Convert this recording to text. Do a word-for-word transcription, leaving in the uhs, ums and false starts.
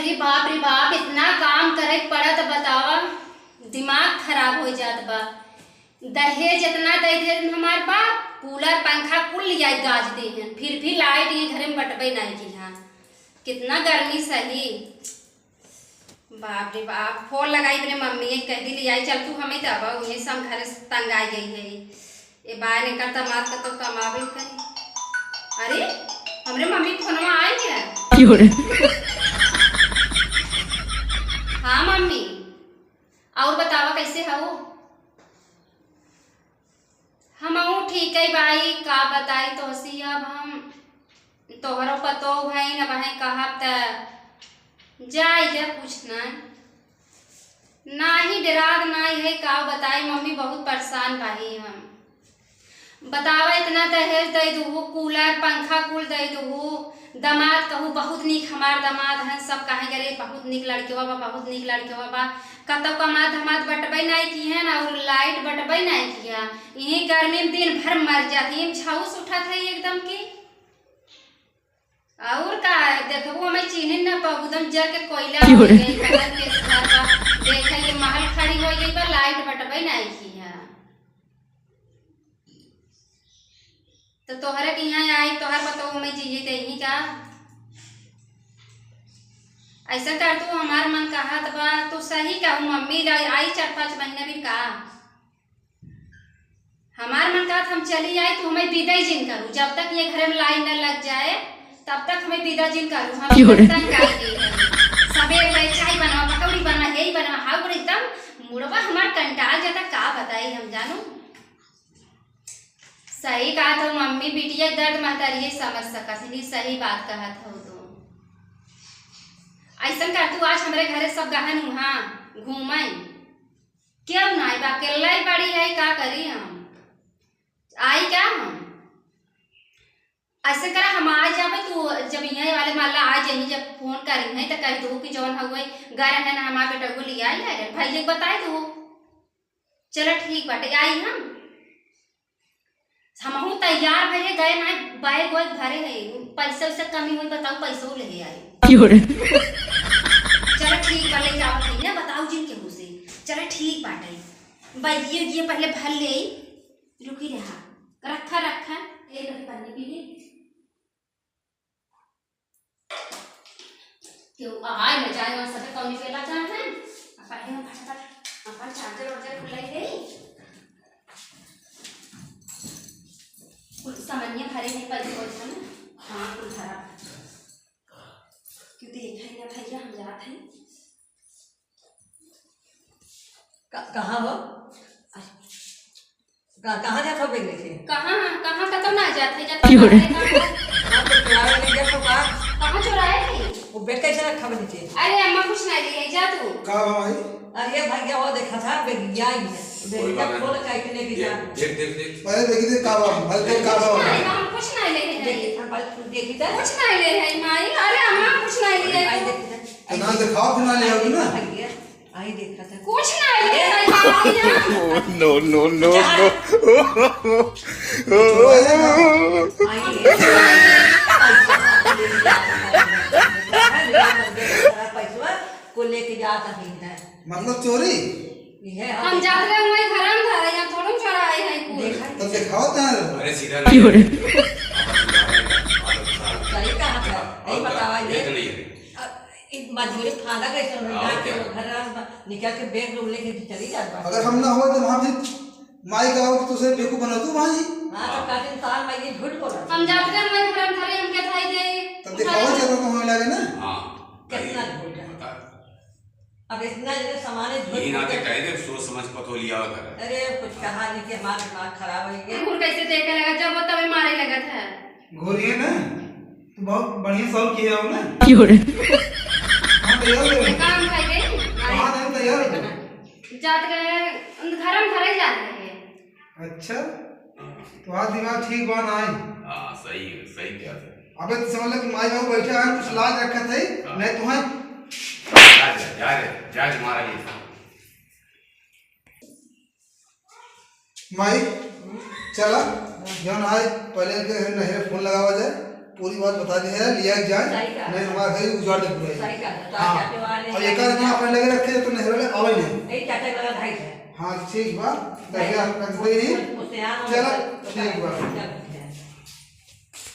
अरे बाप रे बाप, इतना काम करे के पड़त, बतावा, दिमाग खराब हो जात बा। दहेज इतना दे दे हमार बाप, कूलर पंखा कुल लियाई गाज दे हैं, फिर भी लाइट ये घरे में बटबे नहीं की है। कितना गर्मी सही। बाप रे बाप, फोन लगाई अपने मम्मी के, कह दी ले आई चल तू, हमें तब उन्हें से हम घरे से तंग आ गई है। ए बाय ने करता मार का तो कमावे कहीं। अरे, हमरे मम्मी के फोनवा आई है। क्यों रे? हाँ मम्मी, और बतावा कैसे हो? हमहू ठीक है बाई, का बताई तोहसी। अब हम तोहरो पतोह है न, वह कहब त जाई जा, कुछ नहीं। नाही डरात नाही है, का बताई मम्मी, बहुत परेशान बाही हम। बतावा, इतना दहेज दे दुहू, कूलर पंखा कुल दे दुहू, दामाद कहू बहुत नीक हमार दामाद हैं, सब कहे करे बहुत नीक लड़केवा बा, बहुत नीक लड़केवा बा। कतौ कमात धमात बटबे नाई की है ना, और लाइट बटबे नाई की है। यही गर्मी में दिन भर मर जाती है, छाउस उठत है एकदम की। और का है, देखबू हमें चीन्हे ना पाबू, एकदम जर के कोयला हो गई, बदन के सुधार बा। देखे के महल खड़ी हो गई बा, लाइट बटबे नाई की है। तो तोहरे के यहाँ आई, तोहर पतोह में जिए देही का? ऐसा कर तू, हमार मन कहत बा, तू सही कहू मम्मी, ला-, आई चार पाँच महीने भी का? हमार मन कहत हम चली आई, तू हमें विदा ही जिन करू, जब तक ये घरे में लाइन न लग जाए, तब तक हमें विदा जिन करू। हम क्यों रे? एकदम काट दे। सबेर भए चाय बनवा, पकौड़ी बनवा, हेई बनवा, हाउ पर एकदम मुड़वा हमार कंटाल जाता, का बताई हम जानू। सही कहत हो मम्मी, बिटिया के दर्द महतारिये समझ सकत हनी, सही बात कहत हो तू। ऐसन कर तू, आज हमरे घरे सब गहन उहाँ घूमई, क्यों ना आई बा, अकेला ही बड़ी है, का करी हम, आई क्या हम? ऐसे करा, हम आ जाबे, तू जब यहाँ वाले माला आ जाही, जब फोन करी है तो कह दू कि जौन हउए घर है ना, हमार बेटा को लिया ही है, भाई एक बताए दू। चलो ठीक बाटे, आई हम। हमहू तैयार भइले, गए ना, बैग वैग भरे है, पैसे वैसे कमी हुई, बताओ, पैसो ले आई। क्यों रे? चलो ठीक बा, ले जाओ भैया, बताओ जिन केहू से। चलो ठीक बाटे, बैगियो ये पहले भर ले, रुकी रहा, रखा, रखा। ए, दही पानी पी ले। केहू आए न जाए, वहाँ सबे कौनी बेला जाए हैं। आ पहले हम फटाफट अपन charger वार्जर खुलाई ले। कुल सामानिया भरे हैं, पैसे वैसे में। हाँ, कुल भरा। क्यों देखे ना भैया, हम जात हैं। क-, कहाँ हो? अरे। का-, कहाँ जात हो बैग लेके? कहाँ, कहाँ कतौ ना जात है, जात क्यों रे? है, कहाँ? हाँ, तो चुरावे ले गया तो का? कहाँ चुराए है? वो बैग कैसे रखा बनी थे? अरे अम्मा कुछ ना ली है, जा तू। का भाई? अरे भैया वो देखा था, बैग गया ही है। बैग कोई का बात खोल नहीं। काहे के लेके ये जा? देख, देख, देख। अरे देखी दे का बा, भाई देख का बा। कुछ ना, हम कुछ ना ले है। देखी था, भाई, देखी था। कुछ ना ले है, माई। अरे अम्मा कुछ ना ली है। भाई देखी था। तो ना दिखाओ, फिर ना ले आओगी ना। भैया। आई देखा था। कुछ ना, आई देखा था, आई ना। No, no, no, no। आई है। पैसा को लेके जाता है। पैसा को लेके जाता है। मतलब चोरी? ये हम जात रहे हुए घर में धरे, यहाँ थोड़ो चोराए है कुल। देखा? तो दिखाओ तार। अरे सीधा क्यों रे? सही कहा था। यही बतावा ये। ये तो नहीं है। अब ई मजबूरी फायदा कैसे होई? हाँ, ना क्या? के घर रात बा, निकल के बैग लोग लेके चली जात बा। अगर हम ना होई तो वहाँ फिर माई का हो कि तुझे बेवकूफ बना तू भाई। हाँ, तो हाँ। काफी इंसान भाई ये झूठ बोला। हम जात रहे हमारे घर में धरे, हम क्या थाई दे? तब दिखावा ज्यादा तो होने लगे ना। हाँ। कितना झूठ है। बता। अब इतना जने सामान है झूठ यही नाते बोलते। कहे थे, सोच समझ पतो लिया हुआ था। अरे, कुछ कहा नहीं कि हमारा दिमाग खराब हो गया। घूर कैसे देखे लगा, जब वो तभी मारे लगा था। घूरिए ना, तो बहुत बढ़िया सॉल्व किए हो ना। क्यों रे? हाँ, तैयार हो गए। काम खाई गई? कहाँ थे तैयार हो गए? जात रहे, घर में धरे जात रहे। अच्छा, तो आज दिमाग ठीक बा ना आई? हाँ, सही है, सही क्या था। अबे तो समझ ले कि माई बाबू बैठे हैं, कुछ लाज रखा थे, हाँ। नहीं तुम्हें। जा, जा, जा रे, जा रे, मारा ये। माई, चला, जौन आए, पहले इनके घर नहरे फोन लगावा जाए। पूरी बात बता दी है, लिया जाए, सही कहा। नहीं हमारा घर उजाड़ दे पूरा। सही कहा, तो हाँ। चाचा वाले और एक आध ना अपने लगे रखे तो नहीं वाले आवे नहीं। यही चाचा लगा भाई है। हाँ, ठीक बा, तभी हम रख दे रही। मुझसे यहाँ चलो, ठीक बा। चलो।